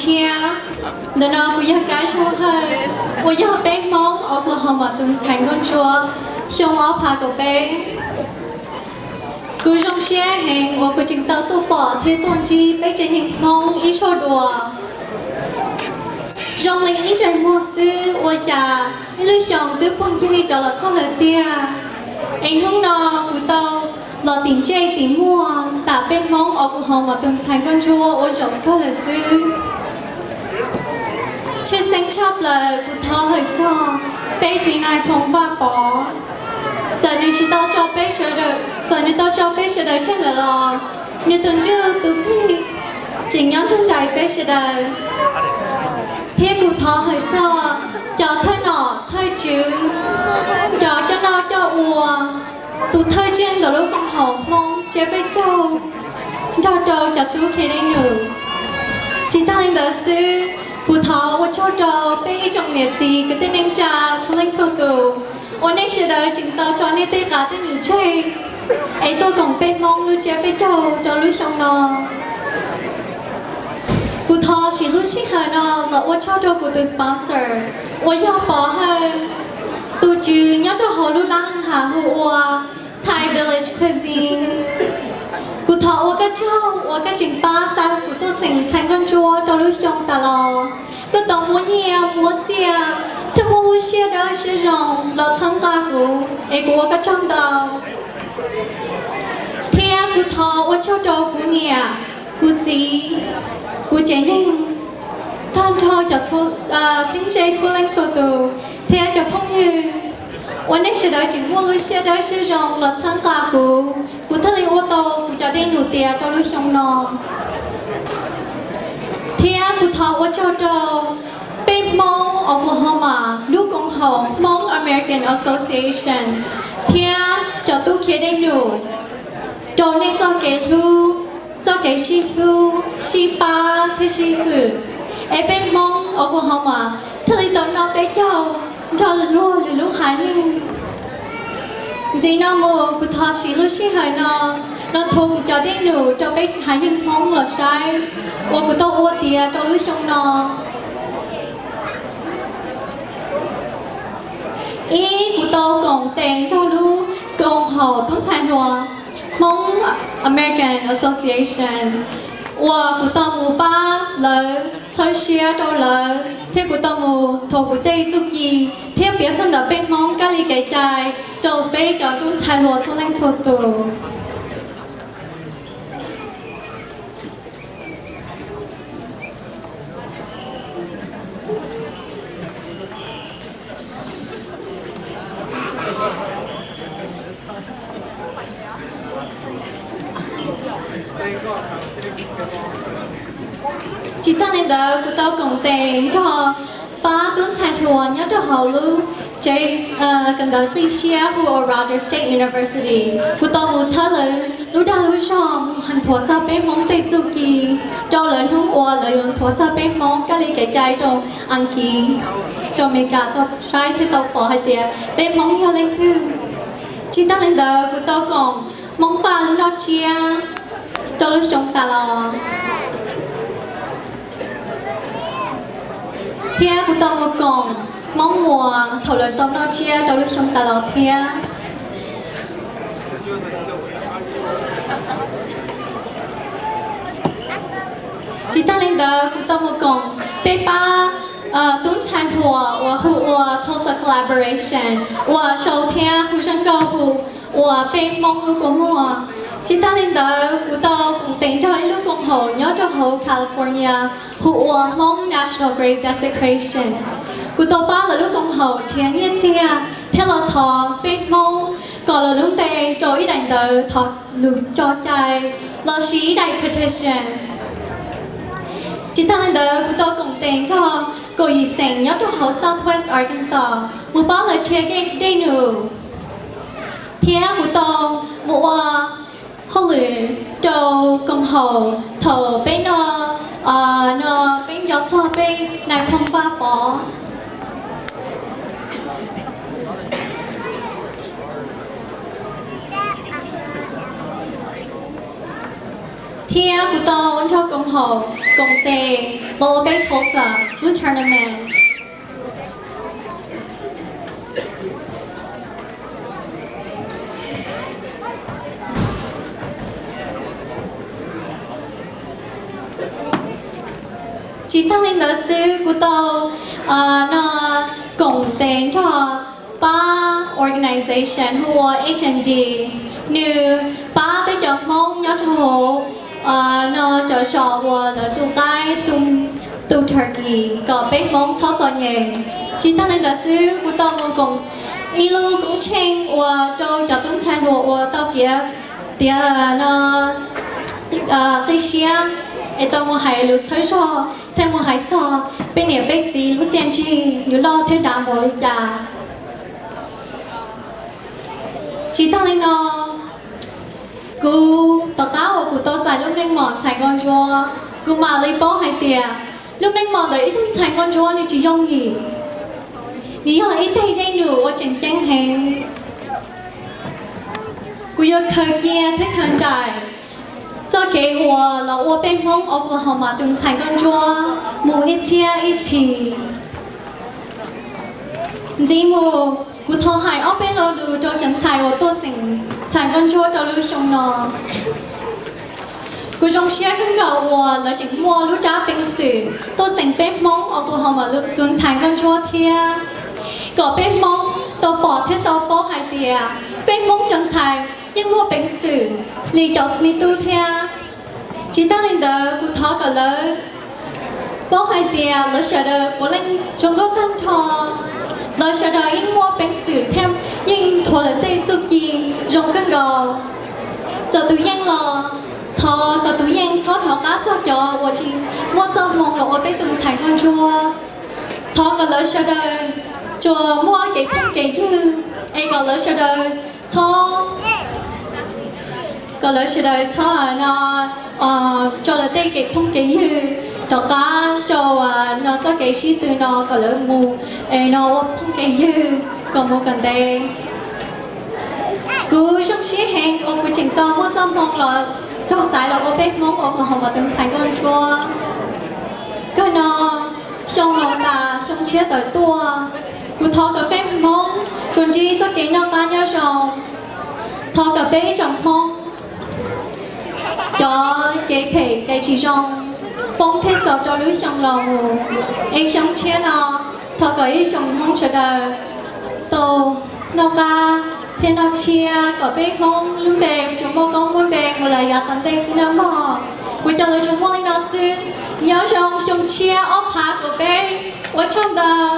Tshiab. Ntawm no kuv yog Kab Zoo Hawj, uas yog peb Hmoob Oklahoma tus ntxhais nkauj ntsuab xyoo ob phav kaum peb. Kuv zoo siab heev uas kuv tseem tau tuaj pom thiab tuaj ntsib peb tsev neeg Hmoob ib zaug dua. Zoo li ib ntsais muag xwb ua cas ib lub xyoos twb puag ncig rov los txog lawm tiag. Es hnub no kuv tau los tim ntsej tim muag tam peb Hmoob Oklahoma tus ntxhais nkauj ntsuab ua zaum kawg lawm xwb. Tshwj xeeb tshaj plaws kuv thov hawm txog peb txiv nais phoo Vaj Pov. Txawm nws tsis tau tso peb sawv daws, txawm nws tau tso peb sawv daws tseg lawm los nws tus ntsuj tus plig tseem nyob nrog nraim peb sawv daws. Thiab kuv thov hawm txog cov thawj nom thawj tswv, cov coj noj coj ua, tus thawj tswj ntawm lub koom haum Hmoob tsiab peb caug, nrog rau cov tub Khev Dej Num. Tsis tag li ntawd xwb, kuv thov ua tsaug rau peb ib tsoom niam txiv kwv tij neej tsa txhua leej txhua tus uas nej sawv daws tseem tau tso nej tej qav tej num tseg es tuaj koom peb Hmoob lub tsiab peb caug rau lub xyoo no. Kuv thov siv lub sij hawm no los ua tsaug rau kuv tus sponsor uas yog Pov Hawj, tus tswv nyob rau hauv lub lab has hu ua Thai Village Cuisine. Kuv thov ua koj tsaug uas koj tseem pab xa kuv tuaj xeem ntxhais nkauj ntsuab rau lub xyoo tas los. Koj tau muab nyiaj muab txiaj thiab muab lub siab dawb siab zoo los txhawb nqa kuv es kuv ua koj tsaug ntau. Thiab kuv thov ua tsaug rau kuv niam, kuv txiv, kuv tsev neeg, tag nrho cov txheeb ze txhua leej txhua tus thiab cov phooj ywg uas nej sawv daws tseem muaj lub siab dawb siab zoo los txhawb nqa kuv, kuv thiaj li ua tau kuv cov dej num tiav rau lub xyoo no. Thiab kuv thov ua tsaug rau peb Hmoob Oklahoma lub koom haum Hmoob American Association thiab cov tub khiav dej num rau nej txoj kev hlub, txoj kev sib hlub, sib pab thiab sib hwm, es peb Hmoob Oklahoma thiaj li tau noj peb caug nrog luag lwm lub haiv neeg. Ntxiv no mus kuv thov siv lub sij hawm no los thuav kuv cov dej num rau peb haiv neeg Hmoob los saib uas kuv tau ua tiav rau lub xyoo no. Ib, kuv tau koom tes nrog lub koom haum tub ntxhais hluas Hmoob American Association uas kuv tau mus pab lawv, txhawb siab rau lawv thiab kuv tau mus thuav kuv tej txuj ci thiab piav txog ntawm peb Hmoob kab li kev cai rau peb cov tub ntxhais hluas txhua leej txhua tus. Tsis tag li ntawd, kuv tau koom tes nrog pab tub ntxhais hluas nyob rau hauv lub tsev kawm ntawv qib siab hu ua Rogers State University. Kuv tau mus txhawb lawv lub dag lub zog mus nthuav txog peb Hmoob tej txuj ci rau lawv hnub uas lawv yuav nthuav txog peb Hmoob kab li kev cai rau Askiv, rau Amelikas tau saib thiab tau pom hais tias peb Hmoob yog leej twg. Tsis tag li ntawd, kuv tau koom Hmoob Vaj lub noj tsiab rau lub xyoo tas los, thiab kuv tau mus koom Hmoob Muas thaum lawv tau noj tsiab rau lub xyoo tas los thiab. Tsis tag li ntawd, kuv tau mus koom peb pab tub ntxhais hluas uas hu ua Tulsa Collaboration uas sau thiab hu zaj nkauj hu ua peb Hmoob lub kua muag. Tsis tag li ntawd, kuv tau koom tes nrog ib lub koom haum nyob rau hauv California hu ua Hmoob National Grape Desecration. Kuv tau pab lawv lub koom haum nrhiav nyiaj txiag thiab los thov peb Hmoob kom lawv lub npe rau ib daim ntawv thov lus tso cai lossis ib daim petition. Tsis tag li ntawd, kuv tau koom tes nrog kaum yim xeem nyob rau hauv Southwest Arkansas mus pab lawv nrhiav dej num, thiab kuv tau mus ua hauj lwm rau koom haum thaum peb noj, no peb nco txog peb nais phoo Vaj Pov. Thiab kuv tau nrog koom haum koom tes los ua peb Tulsa lub tournament. Tsis tag li ntawd xwb, kuv tau no koom tes nrog pab organization hu ua H and D, nws pab peb cov Hmoob nyob rau hauv no cov zos uas lawv tu qaib, tu turkey kom peb Hmoob txhob txom nyem. Tsis tag li ntawd xwb, kuv tau mus koom ib lub koob tsheej uas rau cov tub ntxhais hluas uas tau piav tiav no qib siab es tau mus hais lus txhawb zog thiab mus hais txog peb niam peb txiv lub txiaj ntsig yuav loj thiab dav npaum li cas. Tsis tag li no, kuv tom qab uas kuv tau txais lub meej mom ntxhais nkauj ntsuab, kuv mam li paub hais tias lub meej mom ntawm ib tug ntxhais nkauj ntsuab nws tsis yooj yim, nws yog ib teg dej num uas tseem ceeb heev. Kuv yuav khaws cia thiab khaws nraim txoj kev uas los ua peb Hmoob Oklahoma tus ntxhais nkauj ntsuab mus ib txhiab ib txhis. Ntxiv mus, kuv thov hais ob peb lo lus rau cov ntxhais uas tuaj xeem ntxhais nkauj ntsuab rau lub xyoo no. Kuv zoo siab kawg nkaus uas lawv tseem muaj lub rab peev xwm tuaj xeem peb Hmoob Oklahoma tus ntxhais nkauj ntsuab thiab, kom peb Hmoob tau pom thiab tau paub hais tias peb Hmoob cov ntxhais yeej muaj peev xwm li cov me tub thiab. Tsis tag li ntawd, kuv thov kom lawv paub hais tias lawv sawv daws puav leej zoo nkauj tag nrho. Lawv sawv daws yeej muaj peev xwm thiab yeej nthuav lawv tej txuj ci zoo kawg nkaus. Txawm tus yeej los, thov kom tus yeej txhob hnov qab txog cov uas tsis muaj txoj hmoo los ua peb tus ntxhais nkauj ntsuab. Thov kom lawv sawv daws tsuas muaj kev phooj kev ywg, es kom lawv sawv daws txhob, kom lawv sawv daws txhob no tso lawv tej kev phooj kev ywg rov qab rau no txoj kev sib tw no kom lawv mus es no ua phooj kev ywg kom mus kom ntev. Kuv zoo siab heev uas kuv tseem tau muaj txoj hmoo los txog xaiv los ua peb Hmoob Oklahoma tus ntxhais nkauj ntsuab. Kawg no, xyoo no tas xyoo tshiab tawm tuaj, kuv thov kom peb Hmoob tsuas ntsib txoj kev noj qab nyob zoo. Thov kom peb ib tsoom Hmoob cov kev phem kev tsis zoo poob thiab xaus rau lub xyoo los mus, es xyoo tshiab no thov kom ib tsoom Hmoob sawv daws tau noj qab thiab noj tshiab, kom peb Hmoob lub npe tsuas muaj koob muaj npe mus lawm yav tom ntej xwb nawb mog. Kuv cov lus tsuas muaj li no xwb. Nyob zoo xyoo tshiab ob phav kaum peb, ua tsaug ntau.